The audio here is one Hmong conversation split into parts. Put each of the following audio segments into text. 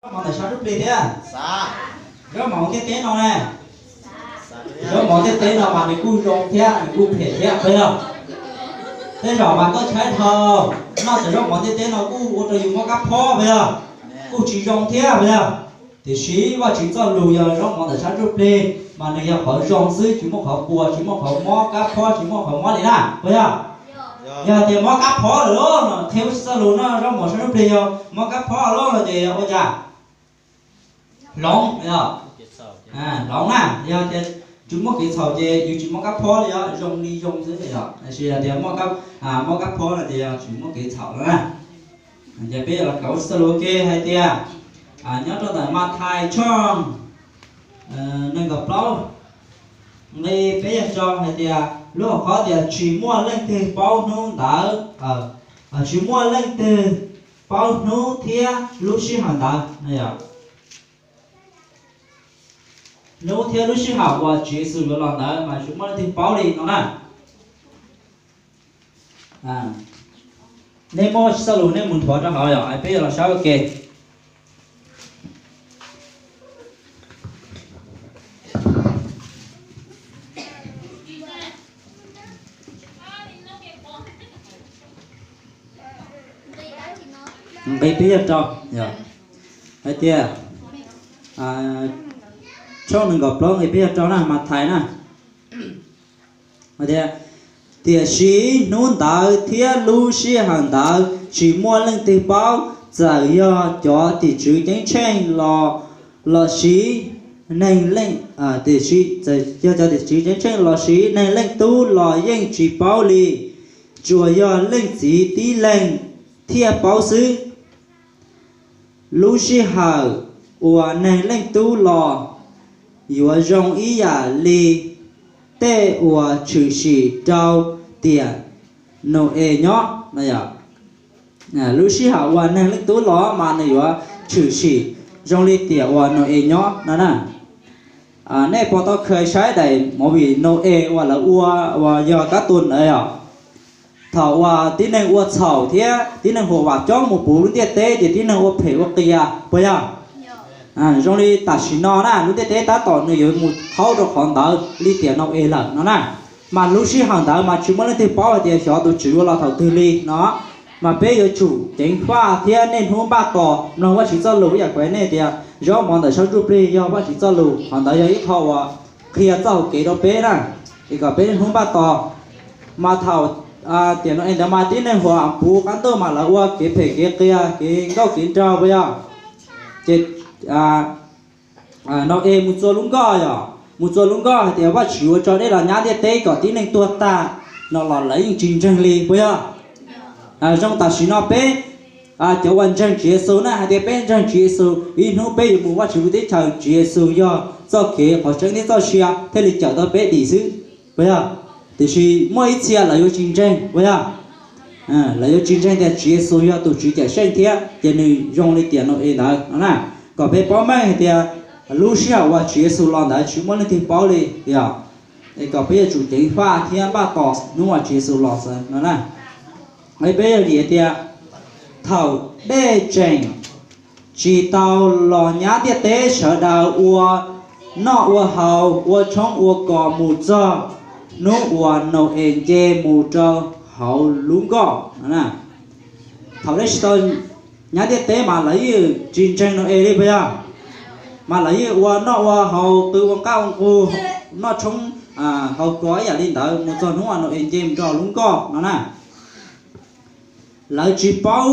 Zaub mov ntawm sab ntsuj plig thiab zaub mov ntiaj teb no ne, zaub mov ntiaj teb no mas nws kuj zoo thiab nws kuj phem thiab, puas yog? Tej zaum mas koj tshaib dhau, noj cov zaub mov ntiaj teb no kuj ua rau yus mob kab phob, puas yog? Kuj tsis zoo thiab, puas yog? Tiam sis Vajtswv txoj lus yog zaub mov ntawm sab ntsuj plig, mas nws yog qhov zoo xwb, tsis muaj qhov puas, tsis muaj qhov mob kab phob, tsis muaj qhov mob li na, puas yog? Yog tias mob kab phob lawm los qhia Vajtswv txoj lus no, zaub mov sab ntsuj plig yog mob kab phob los no ces ua cas? Hloov, hloov na. Yog tias tsis muaj kev txhaum ces yus tsis mob kab phob li, yog zoo li zoo xwb yom. Tiam sis yog tias mob kab phob no ces yog tsis muaj kev txhaum lawm na. Ces peb yuav los kawm Vajtswv txoj lus ua ke hais tias, nyob rau ntawm Mathais tshooj nees nkaum plaub nqe peb caug rau hais tias, lub hom phiaj tias tsis muaj leej twg paub hnub ntawd, tsis muaj leej twg paub hnub thiab lub sij hawm ntawd no yog hnub thiab lub sij hawm uas Tswv Yexus yuav los ntawd mas tsis muaj leej twg paub li no na. Nej muab Vajtswv txoj lus nej mus nthuav rau hauv yom, peb yuav los saib ua ke. Nqe peb caug rau, hais tias, tshooj nees nkaum plaub nqe peb caug rau na, Mathais na. Tias, tiam sis hnub ntawd thiab lub sij hawm ntawd tsis muaj leej twg paub, txawm yog cov tim tswv ceeb tsheej los sis neeg leej, tiam sis txawm yog cov tim tswv ceeb tsheej los sis Neeg Leej Tub los yeej tsis paub li, tsuas yog Leej Txiv tib leeg thiaj paub xwb. Lub sij hawm uas Neeg Leej Tub los yuav zoo ib yam li tej uas tshwm sim rau tiam Nau-es nyob no. Lub sij hawm uas Neeg Leej Tub los mas nws yuav tshwm sim zoo li tiam uas Nau-es nyob no na. Nej puas tau khaws saib daim movie Nau-es uas lawv ua uas yog kab tus ntawd yom? Thaum uas tib neeg ua txhaum thiab tib neeg huam vam coob mus puv lub ntiaj teb ces tib neeg ua phem ua qias, puas yog? Zoo li tam sim no na, lub ntiaj teb tab tom nws yuav mus thaub rau qhov ntawd li tiam Nau-es lawm no na. Mas lub sij hawm ntawd mas tsis muaj leej twg paub hais tias xyov tus Tswv yuav los thaum twg li no. Mas peb yuav tsum ceev faj thiab niaj hnub npaj tos mloog Vajtswv txoj lus ib yam kuv hais nej tias zaub mov ntawm sab ntsuj plig yog Vajtswv txoj lus, qhov ntawd yog ib qho uas qhia txoj hauv kev rau peb na, es kom peb niaj hnub npaj tos. Mas thaum tiam Nau-es ntawd mas tib neeg huam puv qab ntuj mas lawv ua kev phem kev qias kev nkauj kev nraug, puas yog? Ces Nau-es mus txua lub nkoj yom, mus txua lub nkoj hais tias Vajtswv yuav tso dej los nyab ntiaj teb kom tib neeg tuag tag no los lawv yeej tsis ntseeg li, puas yog? Zoo tam sim no peb cov uas ntseeg Tswv Yexus na, hais tias peb ntseeg Tswv Yexus, ib hnub peb yuav mus Vajtswv lub teb chaws. Tswv Yexus yog txoj kev, qhov tseeb thiab txoj sia thiaj li cawm tau peb dim xwb, puas yog? Tiam sis muaj ib txhia lawv yuav tsis ntseeg, puas yog? Lawv yuav tsis ntseeg tias Tswv Yexus yog tus Tswv Cawmseej thiab ces nws zoo li tiam Nau-es ntawd no na. Kom peb paub meej hais tias lub sij hawm uas Tswv Yexus los ntawd tsis muaj leej twg paub li yom. Es kom peb yuav tsum ceev faj thiab npaj tos hnub uas Tswv Yexus los xwb no na. Es peb yuav lim tias thaum dej tseem tsis tau los nyab ntiaj teb, sawv daws ua noj ua haus, ua tshoob ua kos mus txog hnub uas Nau-es nce mus rau hauv lub nkoj. Thaum dej tsis tau nyab ntiaj teb mas lawv yeej tsis ntseeg Nau-es li, puas yog? Mas lawv yeej ua noj ua haus, qw ua qab ua nqug, noj tshoob haus kos ib yam li ntawd mus txog hnub uas Nau-es nce mus rau hauv lub nkoj no na. Lawv tsis paub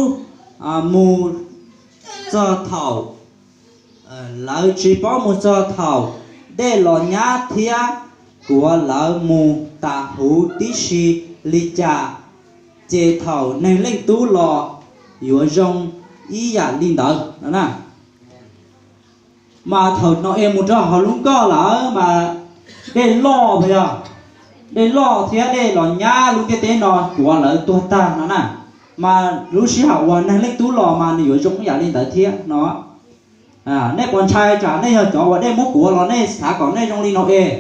mus txog thaum, lawv tsis paub mus txog thaum dej los nyab thiab kuav lawv mus tas huv tib si li cas, ces thaum Neeg Leej Tub los yuav zoo ib yam li ntawd no na. Mas thaum Nau-es mus rau hauv lub nkoj lawm mas dej loj, puas yog? Dej loj thiab dej los nyab lub ntiaj teb no kuav lawv tuag tag no na. Mas lub sij hawm uas Neeg Leej Tub los mas nws yuav zoo ib yam li ntawd thiab no. Nej puas ntshai tsam nej yog cov uas dej muab kuav los nej xav kom nej zoo li Nau-es?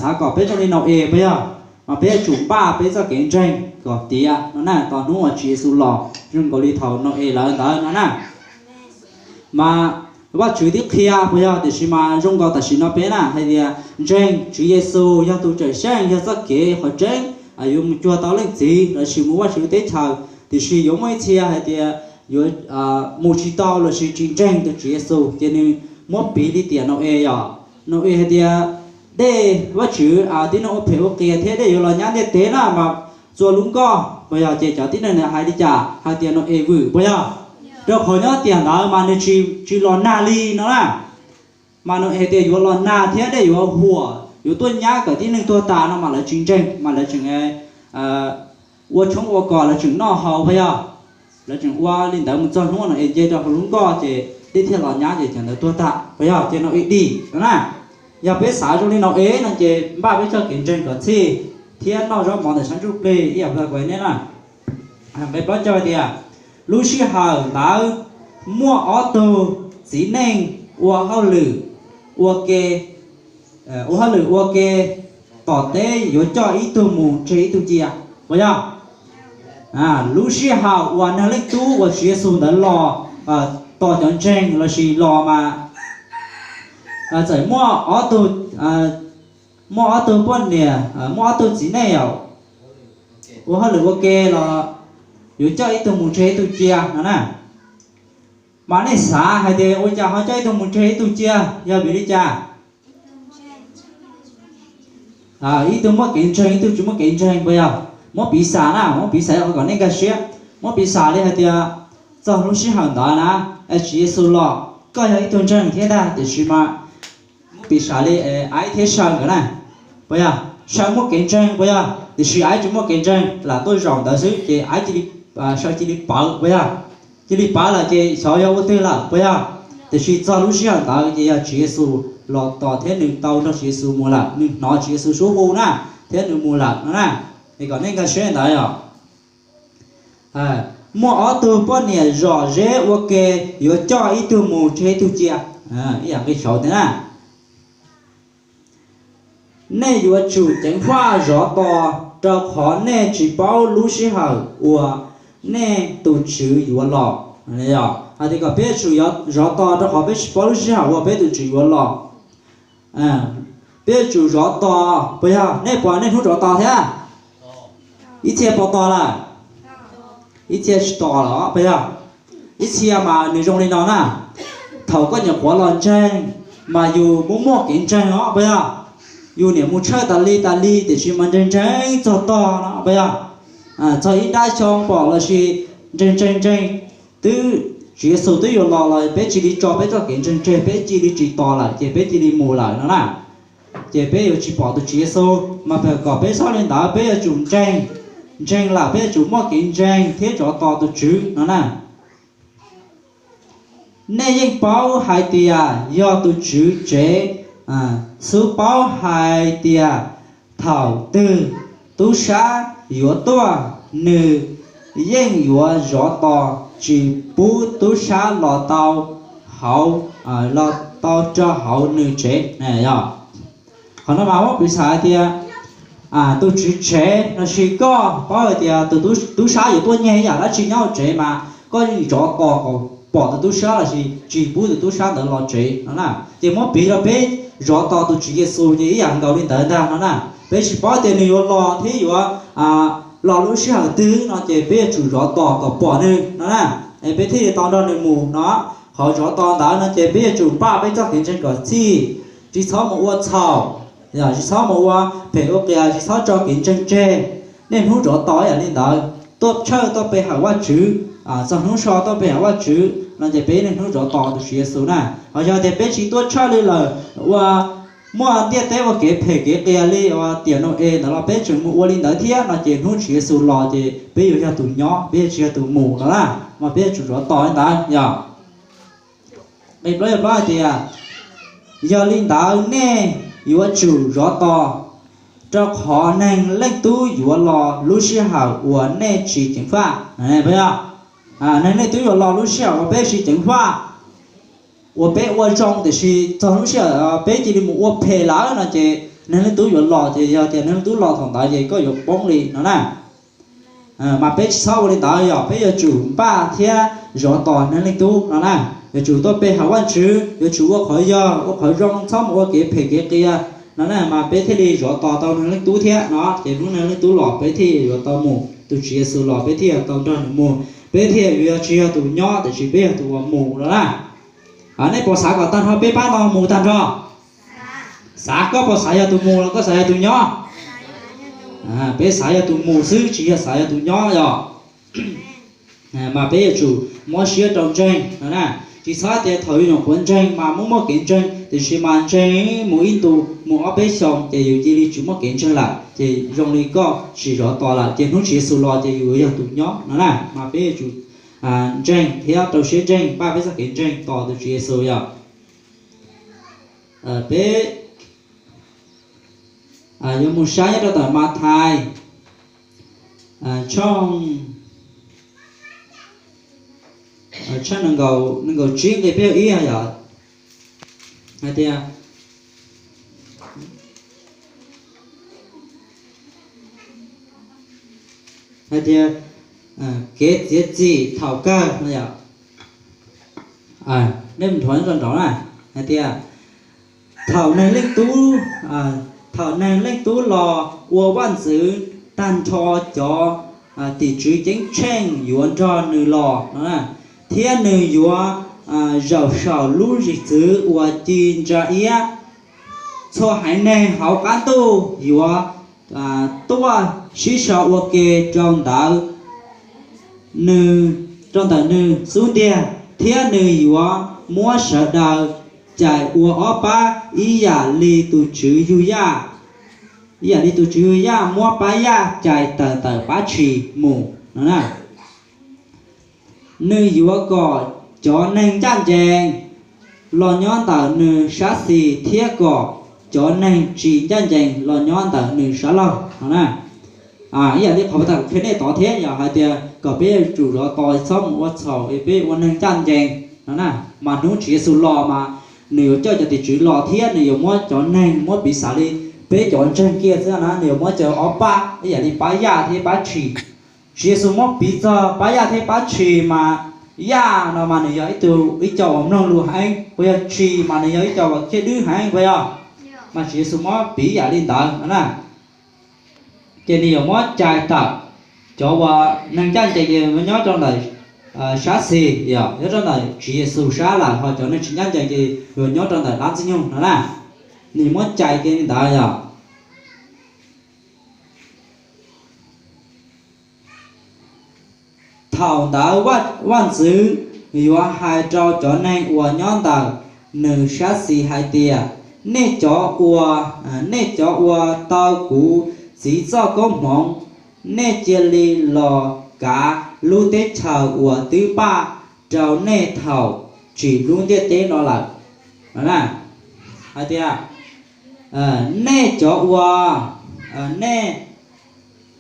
Xav kom peb zoo li Nau-es, puas yog? Mas peb yuav tsum npaj peb txoj kev ntseeg kom tiav no na, tos hnub uas Tswv Yexus los zoo nkaus li thaum Nau-es lawv ntawd no na. Mas Vajtswv twb qhia puas yog, tiam sis mas zoo nkaus tam sim no peb na hais tias ntseeg Tswv Yexus yog tus cawm seej, yog txoj kev qhov tseeb, yuav mus cuag tau Leej Txiv lossis mus Vajtswv teb chaws. Tiam sis yuav muaj ib txhia hais tias yuav mus tsis tau lossis tsis ntseeg tus Tswv Yexus, ces nws muab piv li tiam Nau-es yom. Nau-es hais tias dej, Vajtswv tib neeg ua phem ua qias thiab dej yuav los nyab ntiaj teb na mas txua lub nkoj puas yog, ces cov tib neeg ntawd hais li cas, hais tias Nau-es vwm puas yog? Rau qhov nyob tiam ntawd mas nws tsis los nag li no na. Mas Nau-es tias yuav los nag thiab dej yuav huam yuav tuaj nyab kom tib neeg tuag tas no mas lawv tsis ntseeg, mas lawv tseem ua tshoob ua kos, lawv tseem noj haus puas yog? Lawv tseem ua li ntawd mus txog hnub Nau-es nce rau hauv lub nkoj ces dej thiaj los nyab ces cov ntawd tuag tas puas yog? Ces Nau-es dim no na. Yog peb xav zoo li Nau-es no ces npaj peb txoj kev ntseeg kom txhij thiab noj zaub mov ntawm sab ntsuj plig ib yam li kuv hais nej na. Nqe plaub caug tias, lub sij hawm ntawd muaj ob tug txiv neej ua hauj lwm ua ke, ua hauj lwm ua ke tom teb yuav coj ib tug mus tseg ib tug cia, puas yog? Lub sij hawm uas Neeg Leej Tub uas Tswv Yexus ntawd los tos cov ntseeg lossis los mas txawm muaj ob tug, muaj ob tug poj niam, muaj ob tug txiv neej ua hauj lwm ua ke los yuav coj ib tug mus tseg ib tug cia no na. Mas nej xav hais tias ua cas ho coj ib tug mus tseg ib tug cia, yog vim li cas? Ib tug muaj kev ntseeg, ib tug tsis muaj kev ntseeg puas yog? Muab piv xam na, muab piv xam kom nej nkag siab. Muab piv xam li hais tias txog lub sij hawm ntawd na, Tswv Yexus los, koj yog ib tug ntseeg thiab ntag, tiam sis mas muab piv xam li Aib thiab Saw nkawd na, puas yog? Saw muaj kev ntseeg puas yog? Tiam sis Aib tsis muaj kev ntseeg, lam tuaj zaum ntawd xwb ces Aib, Saw cia li pawv puas yog? Cia li pawv lawm ces xyov yog ua twg lawm puas yog? Tiam sis txog lub sij hawm ntawd ces yog Tswv Yexus los tos thiab nws tau nrog Tswv Yexus mus lawm, nws hnov Tswv Yexus suab hu na, thiab nws mus lawm no na. Es kom nej nkag siab ntawd os. Muaj ob tug poj niam zom zeb ua ke yuav coj ib tug mus tseg ib tug cia, ib yam nqe saud tiag na. Nej yuav tsum ceev faj zov tos, rau qhov nej tsis paub lub sij hawm uas nej tus Tswv yuav los. Hais tias kom peb yuav tsum zov tos rau qhov peb tsis paub lub sij hawm uas peb tus Tswv yuav los. Peb yuav tsum zov tos puas yog? Nej pom nej hnub zov tos thiab? Ib txhia pom tos lawm, ib txhia tsis tos lawm puas yog? Ib txhia mas nws zoo li no na, thaum koj nyuam qhuav los ntseeg mas yus muaj muaj kev ntseeg os puas yog? Yus niam mus tshawj tas li tas li tiam sis mas ntseeg ntseeg txog tog no puas yog? Txog ib nrab xyoo pom lossis ntseeg ntseeg ntseeg, twb Tswv Yexus twb yuav los los peb cia li tso peb txoj kev ntseeg tseg, peb cia li tsis tos lawm ces peb cia li mus lawm no na. Ces peb yuav tsis pom tus Tswv Yexus, mas kom peb txhob li ntawd peb yuav tsum ntseeg, ntseeg lawm peb yuav tsum muaj kev ntseeg thiab zov tos tus Tswv no na. Nej yeej paub hais tias yog tus tswv tsev xub paub hais tias thaum twg tub sab yuav tuaj, nws yeej yuav zov tos tsis pub tub sab los tau hauv, los tau rau hauv nws tsev. Qhov no mas muab piv xam hais tias tus tswv tsev lossis koj paub hais tias tus tub sab yuav tuaj nyiag ib yam dab tsi nyob hauv tsev mas koj yeej zov tos kom pom tus tub sab lossis tsis pub tus tub sab ntawd los tsev no na. Ces muab piv rau peb zov tos tus Tswv Yexus ces ib yam nkaus li ntawd ntag no na. Peb tsis paub tias nws yuav los thiab yuav los lub sij hawm twg no ces peb yuav tsum zov tos kom pom nws no na, es peb thiaj li tau nrog nws mus no. Qhov zov tos ntawd no ces peb yuav tsum npaj peb txoj kev ntseeg kom txhij, tsis txhob mus ua txhaum, tsis txhob mus ua phem ua qias, tsis txhob tso kev ntseeg tseg. Niaj hnub zov tos ib yam li ntawd, tuaj tshawj tuaj pe hawm Vajtswv, txog hnub so tuaj pe hawm Vajtswv no ces peb niaj hnub zov tos tus Tswv Yexus na. Ho yog tias peb tsis tuaj tshawj li lawm, ua muaj ntiaj teb ua kev phem kev qias li uas tiam Nau-es ntawd los peb tseem mus ua li ntawd thiab no ces hnub Tswv Yexus los ces peb yuav yog tus nyob, peb yuav tsis yog tus mus no na. Mas peb yuav tsum zov tos li ntawd yog. Nqe plaub yog plaub hais tias, yog li ntawd nej yuav tsum zov tos, rau qhov Neeg Leej Tub yuav los lub sij hawm uas nej tsis ceev faj. Neeg Leej Tub yuav los lub sij hawm uas peb tsis ceev faj, uas peb ua zoo tiam sis txog lub sij hawm peb cia li mus ua phem lawm no ces Neeg Leej Tub yuav los, ces yog tias Neeg Leej Tub los thaum ntawd ces koj yuav poob li no na. Mas peb tsis txhob ua li ntawd, yog peb yuav tsum npaj thiab zov tos Neeg Leej Tub no na. Yuav tsum tuaj pe hawm Vajtswv, yuav tsum ua qhov yog ua qhov zoo, txhob mus ua kev phem kev qias no na, mas peb thiaj li zov tos tau Neeg Leej Tub thiab no. Ces hnub Neeg Leej Tub los peb thiaj yuav tau mus, tus Tswv Yexus los peb thiaj yuav tau nrog nws mus, peb thiaj yuav tsis yog tus nyob tiam sis peb yog tus uas mus no na. Nej puas xav kom tag nrho peb pab no mus tag nrho? Xav. Koj puas xav yog tus mus los koj xav yog tus nyob? Peb xav yog tus mus xwb tsis yog xav yog tus nyob yog. Mas peb yuav tsum muab siab rau ntseeg no na. Tsis txhob tias thaum yuav nyuam qhuav ntseeg mas muaj muaj kev ntseeg tiam sis mas ntseeg mus ib ntus mus ob peb xyoos ces yus cia li tsis muaj kev ntseeg lawm ces zoo li koj tsis zov tos lawm ces hnub Tswv Yexus los ces yus yog tus nyob no na. Mas peb yuav tsum ntseeg thiab rau siab ntseeg npaj peb txoj kev ntseeg tos tus Tswv Yexus yog. Peb yuav mus saib nyob rau tom Mathais tshooj, tshooj nees nkaum tsib nqe peb ib yog hais tias, hais tias kev txiav txim thaum kawg no yog, nej mus nrov nrov na, hais tias thaum neeg leej tub, thaum neeg leej tub los ua vaj ntxwv, tag nrho cov tim tswv ceeb tsheej yuav nrog nws los no, thiab nws yuav zaum saum lub zim txwv uas ci ntsa iab. Txhua haiv neeg hauv qab ntuj yuav tuaj sib sau ua ke rau ntawm nws, rau ntawm nws xub ntiag, thiab nws yuav muab sawv daws cais ua ob pab ib yam li tus tswv yug yaj, ib yam li tus tswv yug yaj muab pab yaj cais tawm ntawm pab tshis mus no na. Nws yuav kom cov neeg ncaj ncees los nyob ntawm nws sab xis thiab kom cov neeg tsis ncaj ncees los nyob ntawm nws sab laug no na. Ib yam li qhov uas kuv qhia nej tod thiab yog hais tias kom peb yuav tsum zov tos txhob mus ua txhaum es peb ua neeg ncaj ncees no na. Mas hnub Tswv Yexus los mas nws yuav coj cov tim tswv los thiab nws yuav muab cov neeg muab piv xav li peb cov ntseeg kiag xwb na, nws yuav muab cais ob pab ib yam li pab yaj thiab pab tshis. Tswv Yexus muab piv txog pab yaj thiab pab tshis mas yaj no mas nws yog ib tug ib co uas mloog lus heev, puas yog? Tshis mas nws yog ib co uas khiav dwb heev, puas yog? Mas Tswv Yexus muab piv yam li ntawd no na. Ces nws yuav muab cais tawm cov uas neeg ncaj ncees ces nyob rau ntawm sab xis, yog nyob rau ntawm Tswv Yexus sab lawm, ho cov neeg tsis ncaj ncees ces yuav nyob rau ntawm dab ntxwg nyoog no na. Nws muab cais kiag li ntawd yog. Thaum ntawd vaj ntxwv yuav hais rau cov neeg uas nyob ntawm nws sab xis hais tias, nej cov ua, nej cov uas tau kuv txiv txoj koob hmoov, nej cia li los kav lub teb chaws uas twb npaj rau nej thaum tsim lub ntiaj teb no lawm. Hais tias, nej cov ua, nej,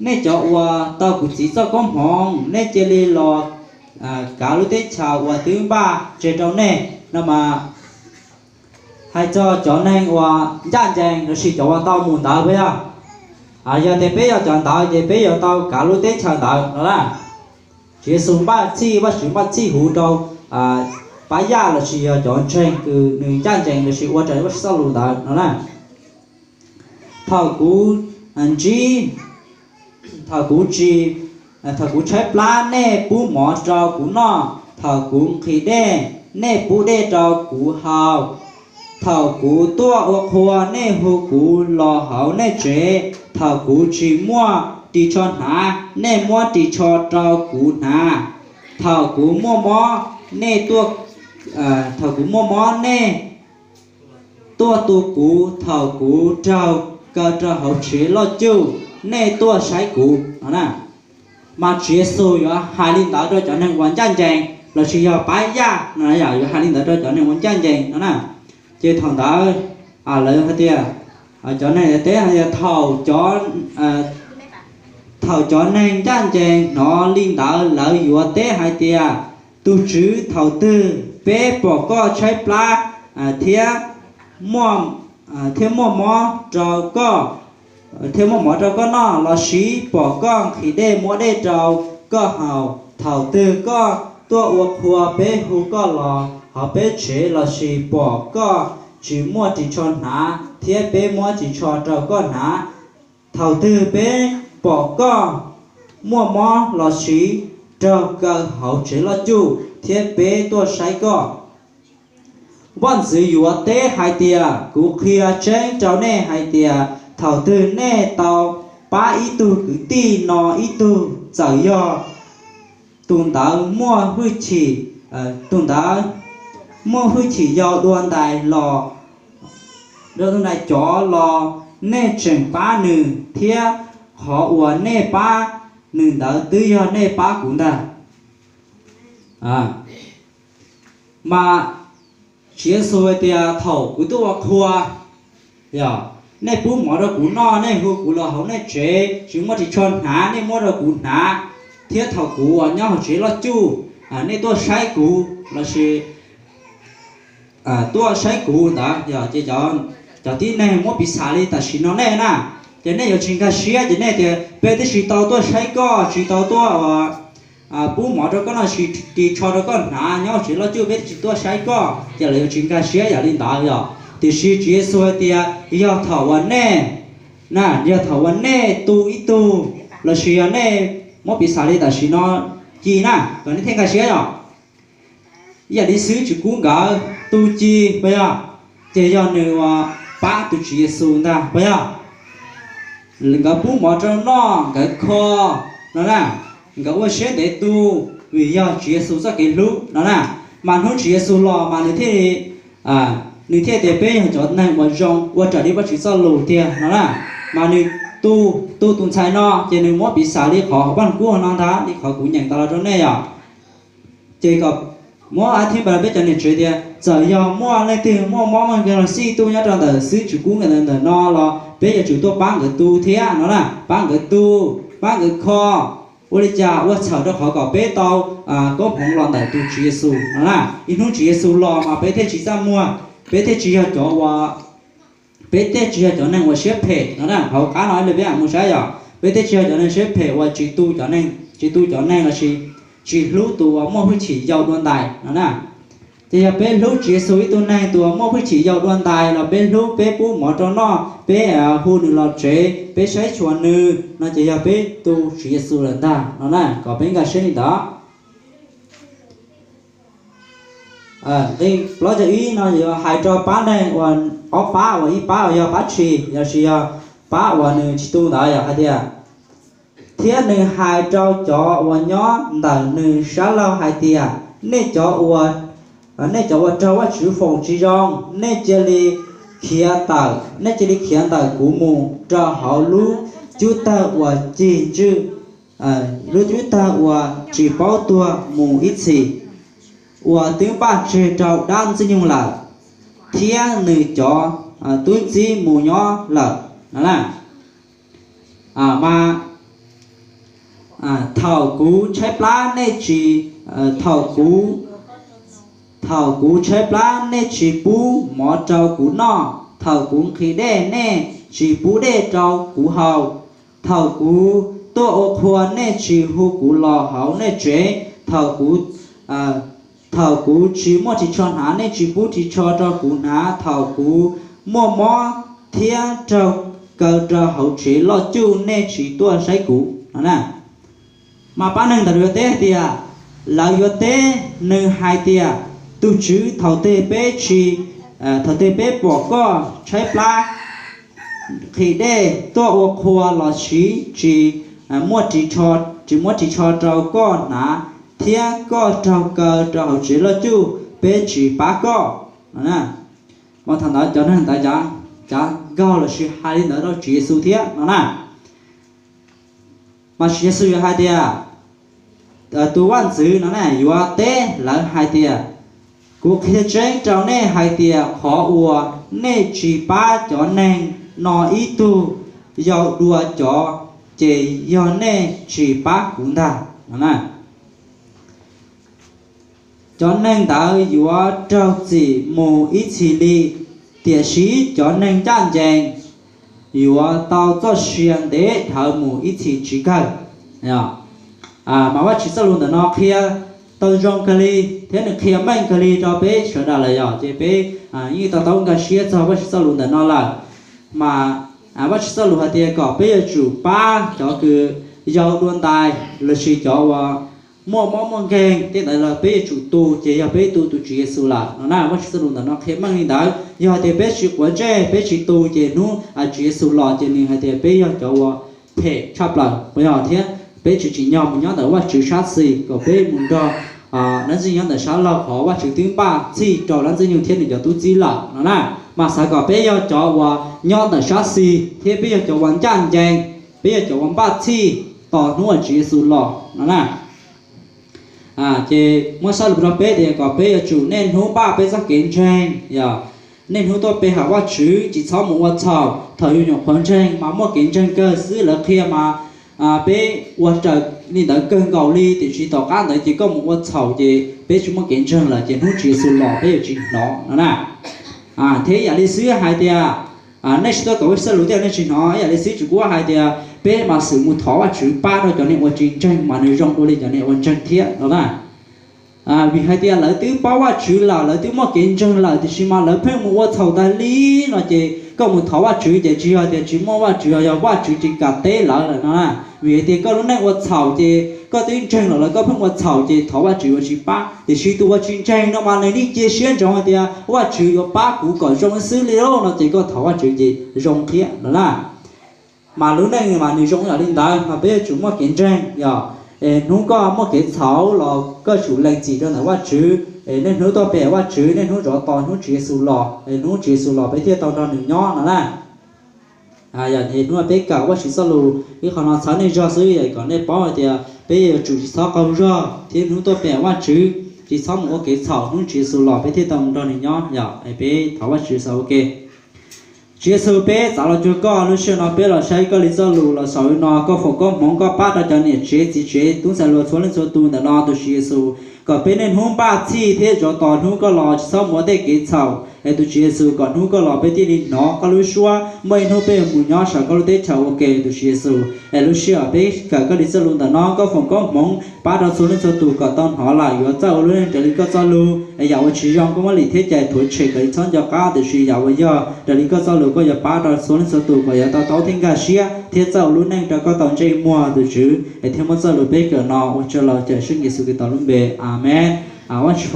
nej cov uas tau kuv txiv txoj koob hmoov, nej cia li los kav lub teb chaws uas twb npaj tseg rau nej no mas hais txog cov neeg uas ncaj ncees lossis cov uas tau mus ntawd, puas yog? Yog tias peb yog cov ntawd ces peb yuav tau kav lub teb chaws ntawd no na. Tswv Yexus npaj txhij, Vajtswv npaj txhij huv rau pab yaj lossis yog cov ntseeg kws nws ncaj ncees lossis ua raws li Vajtswv txoj lus ntawd no na. Thaum kuv ntsib, thaum kuv tsis, thaum kuv tshaib plab nej pub mov rau kuv noj, thaum kuv nqhis dej nej pub dej rau kuv haus, thaum kuv tuaj ua qhua nej hu kuv los hauv nej tsev, thaum kuv tsis muaj ris tsho hnav nej muab ris tsho rau kuv hnav, thaum kuv muaj mob nej tuaj, thaum kuv muaj mob nej tuaj tu kuv, thaum kuv raug kaw rau hauv tsev loj cuj nej tuaj saib kuv no na. Mas Tswv Yexus yuav hais li ntawd rau cov neeg uas ncaj ncees lossis yog pab yaj no, yuav hais li ntawd rau cov neeg uas ncaj ncees no na. Ces thaum ntawd lawv hais tias, cov neeg teb hais tias thaum cov, thaum cov neeg ncaj ncees hnov li ntawd lawv yuav teb hais tias, tus Tswv, thaum twg peb pom koj tshaib plab thiab, thiab muaj mob rau koj thiab muab mov rau koj noj, lossis pom koj nqhis dej muab dej rau koj haus. Thaum twg koj tuaj ua qhua peb hu koj los hauv peb tsev, lossis pom koj tsis muaj ris tsho hnav thiab peb muab ris tsho rau koj hnav. Thaum twg peb pom koj muaj mob lossis raug kaw hauv tsev loj cuj thiab peb tuaj saib koj. Vaj ntxwv yuav teb hais tias, kuv qhia tseeb rau nej hais tias thaum twg nej tau pab ib tug kwv tij no ib tug, txawm yog tus ntawd muaj hwj chim, tus ntawd muaj hwj chim yau dua ntais los, dua ntais cov los, nej tseem pab nws, thiab qhov uas nej pab nws ntawd twb yog nej pab kuv ntag. Mas Tswv Yexus hais tias thaum kuv tuaj ua qhua, yog nej pub mov rau kuv noj, nej hu kuv los hauv nej tsev, tsis muaj ris tsho hnav nej muab rau kuv hnav, thiab thaum kuv uas nyob hauv tsev loj cuj, nej tuaj saib kuv lossis tuaj saib kuv ntawd, yog ces cov tib neeg muab piv xam li tam sim no nej na, ces nej yuav tsis nkag siab, ces nej tias peb twb tsis tau tuaj saib koj, tsis tau tuaj pub mov rau koj noj, tsis ris tsho rau koj hnav, nyob hauv tsev loj cuj peb twb tsis tuaj saib koj, ces lawv yuav tsis nkag siab yam li ntawd yog. Tiam sis Tswv Yexus hais tias yog thaum uas nej, na, yog thaum uas nej tu ib tug, lossis yog nej muab piv xam li tam sim no Ci na, kom nej thiaj nkag siab yog. Ib yam li xib hwb Tsis Kub nkawd tu Ci puas yog, ces yog nws uas pab tus Tswv Yexus ntag puas yog. Nkawd pub mov rau noj, nkawd kho no na, nkawd ua siab ntev tu, vim yog Tswv Yexus txoj kev hlub no na. Mas hnub Tswv Yexus los mas nws thiaj li, nws thiaj tias peb yog cov neeg uas zoo ua raws li Vajtswv txoj lus tiag no na. Mas nws tu, tu tus ntxhais no ces nws muab piv xam li qhov hauv Vaj Lug Kub no ntag, li qhov kuv nyeem tau los rau nej yom. Ces kom muab ab thib npa rau peb cov niam tsev tias txawm yog muaj leej twg muaj mob muaj nkeeg los xij tuaj nyob rau ntawm xib hwb Tsis Kub nkawd ntawm no los peb yuav tsum tuaj pab nkawd tu thiab no na, pab nkawd tu, pab nkawd kho, ua li cas ua txhawm rau qhov kom peb tau koob hmoov los ntawm tus Tswv Yexus no na. Ib hnub Tswv Yexus los mas peb thiaj tsis txaj muag, peb thiaj tsis yog cov uas, peb thiaj tsis yog cov neeg uas siab phem no na. Hauv qab no ib pliag peb mam mus saib yom, peb thiaj tsis yog cov neeg siab phem uas tsis tu cov neeg, tsis tu cov neeg lossis tsis hlub tus uas muaj hwj chim yau dua ntais no na. Ces yog peb hlub Tswv Yexus ib tug neeg tus uas muaj hwj chim yau dua ntais los peb hlub, peb pub mov rau noj, peb hu nws los tsev, peb saib xyuas nws no ces yog peb tu Tswv Yexus lawm ntag no na, kom peb nkag siab li ntawd. Nqe plaub caug ib no yuav hais rau pab neeg uas ob pab, uas ib pab uas yog pab tshis lossis yog pab uas nws tsis tu ntawd yog hais tias, thiab nws hais rau cov uas nyob ntawm nws sab laug hais tias, nej cov uas, nej cov uas raug Vajtswv foom tsis zoo, nej cia li khiav tawm, nej cia li khiav ntawm kuv mus rau hauv lub cub tawg uas cig ntswj, lub cub tawg uas tsis paub tuag mus ib txhis, uas twb npaj tseg rau dab Ntxwg Nyoog lawm, thiab nws cov tub txib mus nyob lawm no na. Mas thaum kuv tshaib plab nej tsis, thaum kuv, thaum kuv tshaib plab nej tsis pub mov rau kuv noj, thaum kuv nqhis dej nej tsis pub dej rau kuv haus, thaum kuv tuaj ua qhua nej tsis hu kuv los hauv nej tsev, thaum kuv, thaum kuv tsis muaj ris tsho hnav nej tsis pub ris tsho rau kuv hnav, thaum kuv muaj mob thiab raug kaw rau hauv tsev loj cuj nej tsis tuaj saib kuv no na. Mas pab neeg ntawd yuav teb hais tias, lawv yuav teb nws hais tias, tus Tswv, thaum twg peb tsis, thaum twg peb pom koj tshaib plab nqhis dej tuaj ua qhua los sis tsis muaj ris tsho, tsis muab ris tsho rau koj hnav, thiab koj raug kaw rau hauv tsev loj cuj peb tsis pab koj no na. Mas thaum ntawd cov neeg ntawd cav nkaug los sis hais li ntawd rau Tswv Yexus thiab no na. Mas Tswv Yexus yuav hais tias, tus vaj ntxwv no na yuav teb lawv hais tias, kuv qhia tseeb rau nej hais tias qhov uas nej tsis pab cov neeg no ib tug yau dua cov, ces yog nej tsis pab kuv ntag no na. Cov neeg ntawd yuav raug txim mus ib txhis li, tiam sis cov neeg ncaj ncees yuav tau txoj sia ntev dhawv mus ib txhis tsis kawg. Mas Vajtswv txoj lus ntawm no qhia tau zoo kawg li thiab nws qhia meej kawg li rau peb sawv daws lawm yog ces peb yeej to taub nkag siab txog Vajtswv txoj lus ntawm no lawm. Mas Vajtswv txoj lus hais tias kom peb yuav tsum pab cov kws yau dua ntais lossis cov uas muaj mob muaj nkeeg tej ntawd los peb yuav tsum tu, ces yog peb tu tus Tswv Yexus lawm no na. Vajtswv txoj lus ntawm no qhia meej li ntawd. Yog hais tias peb tsis quav ntsej, peb tsis tu, ces hnub Tswv Yexus los ces nws hais tias peb yog cov uas phem tshaj plaws, yog thiab peb tsis tsim nyog mus nyob ntawm Vajtswv sab xis, kom peb mus nrog dab ntxwg nyob ntawm sab laug qhov Vajtswv twb npaj txhij rau dab ntxwg nyoog thiab nws cov tub txib lawm no na. Mas xav kom peb yog cov uas nyob ntawm sab xis thiab peb yog cov uas ncaj ncees, peb yog cov uas npaj txhij tos hnub uas Tswv Yexus los no na. Ces muab sab lus rau peb tias kom peb yuav tsum niaj hnub npaj peb txoj kev ntseeg, yog niaj hnub tuaj pe hawm Vajtswv, tsis txhob mus ua txhaum. Thaum yus nyuam qhuav ntseeg mas muaj kev ntseeg kawg xwb, lawv qhia mas peb ua raws li ntawd kawg nkaus li, tiam sis tom qab ntawd ces koj mus ua txhaum ces peb tsis muaj kev ntseeg lawm, ces hnub Tswv Yexus los peb yuav tsis hnov no na. Thiab ib yam li xwb hais tias nej tsis tuaj kawm Vajtswv txoj lus thiab nej tsis hnov, ib yam li xwb tsis kuv hais tias peb mas xub mus thov Vajtswv pab rau cov neeg uas tsis ntseeg mas nws zoo dua li cov neeg uas ntseeg thiab no na. Vim hais tias lawv twb paub Vajtswv lawm, lawv twb muaj kev ntseeg lawm, tiam sis mas lawv pheej mus ua txhaum tas li no ces koj mus thov Vajtswv ces tsis yog tias tsis muaj Vajtswv, yog Vajtswv tsis kam teb lawv lawm no na. Vim hais tias koj lub neej ua txhaum ces koj twb ntseeg lawm los koj pheej ua txhaum ces thov Vajtswv yuav tsis pab. Tiam sis tus uas tsis ntseeg no mas nws yeej cia siab ntsoov hais tias Vajtswv yuav pab kuv kom zoo xwb li lauj no ces koj thov Vajtswv ces zoo thiab no na. Mas lub neej mas nws zoo yam li ntawd mas peb yuav tsum muaj kev ntseeg yog hnub koj muaj kev txhaum los koj tsum lees txim rau ntawm Vajtswv, niaj hnub tuaj pe Vajtswv, niaj hnub zov tos hnub Tswv Yexus los, hnub Tswv Yexus los peb thiaj tau nrog nws nyob no na. Yog hnub peb kawm Vajtswv txoj lus ib qho no txhawb nej zog xwb, yog kom nej paub hais tias peb yuav tsum tsis txhob qaug zog thiab hnub tuaj pe Vajtswv, tsis txhob mus ua kev txhaum, hnub Tswv Yexus los peb thiaj tau nrog nws nyob. Yog peb thov Vajtswv xaus ua ke. Tswv Yexus, peb txav los cuag koj, lub sij hawm no peb los saib koj li txoj lus los xaus li no, koj foom koob hmoov koj pab rau cov niam tsev txiv tsev tub ntxhais hluas txhua leej txhua tus ntawm no tus Tswv Yexus, kom peb niaj hnub npaj txhij thiab zov tos hnub koj los, tsis txhob mus ua tej kev txhaum es tus Tswv Yexus, kom hnub koj los peb thiaj li hnov koj lub suab, muaj ib hnub peb yuav mus nyob saum koj lub teb chaws ua ke tus Tswv Yexus. Es lub sij hawm peb kawm koj li txoj lus ntawm no koj foom koob hmoov pab rau txhua leej txhua tus kom tau hnov lawm yuav txawj ua lub neej raws li koj txoj lus, es yam uas tsis zoo koj muab lim thiab cais rhuav tshem kom txhob nco qab, tiam sis yam uas yog raws li koj txoj lus koj yuav pab rau txhua leej txhua tus kom yuav to taub thiab nkag siab thiab txawj ua lub neej rau koj tau ntsej muag tus Tswv. Es thiaj muab txoj lus peb kawm no ua tsaug los cawm Yexus Khetos lub npe, Amees. Vajtswv